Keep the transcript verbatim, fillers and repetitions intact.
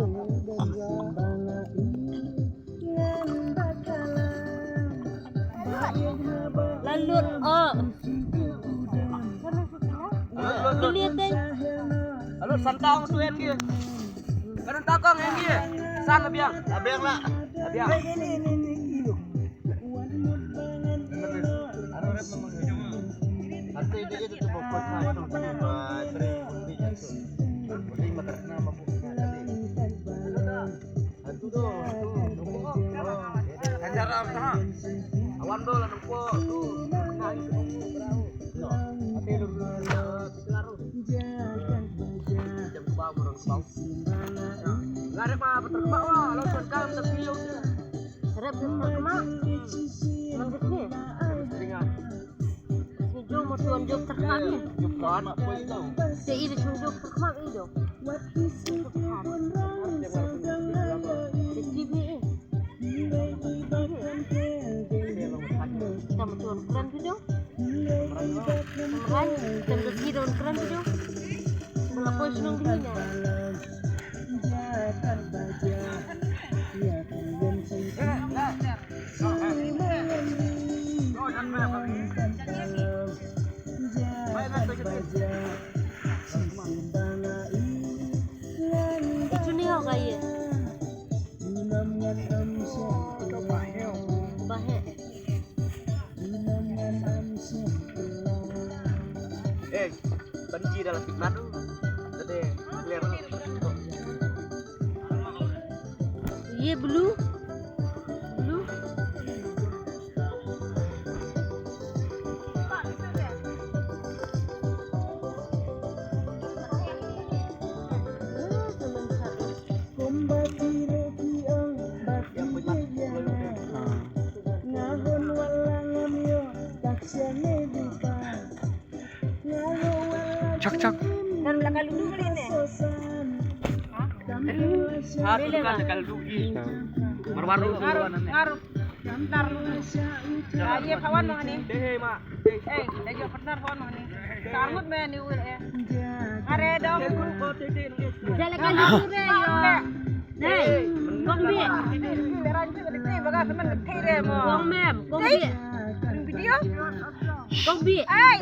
Lalut, oh. Lalut, lalut. Lalut, santang tu yang dia. Kadang takang yang dia. San la biang. La biang lah. La biang. Rep terkemak. Lanjut ni. Ni jom mo tuan jom terkemak ni. Te i de jom terkemak i jom. Te T V eh. Kita mo tuan keren video. Semrai, kita mo tuan keren video. Mula koi senang bini ni. Itu ni kau kaya. Bahaya. Eh, benci dalam fitnah tu. Tadi clear. Ye blue. Blue. Chak chak. Dan belakang dulu kali ni. Ha? Ha, tu kan kalau dulu. Baru-baru tu. Ngaruh, ngaruh. Ntar lu. Ah, ye kawan mah ni. Eh, mak. Eh, dah jauh pernah kawan mah ni. Sarmut mah ni ul eh. Are dong. Dah lekal dulu re. Nei, kong bi. Kong mem, kong bi. Video. Kong bi. Ei.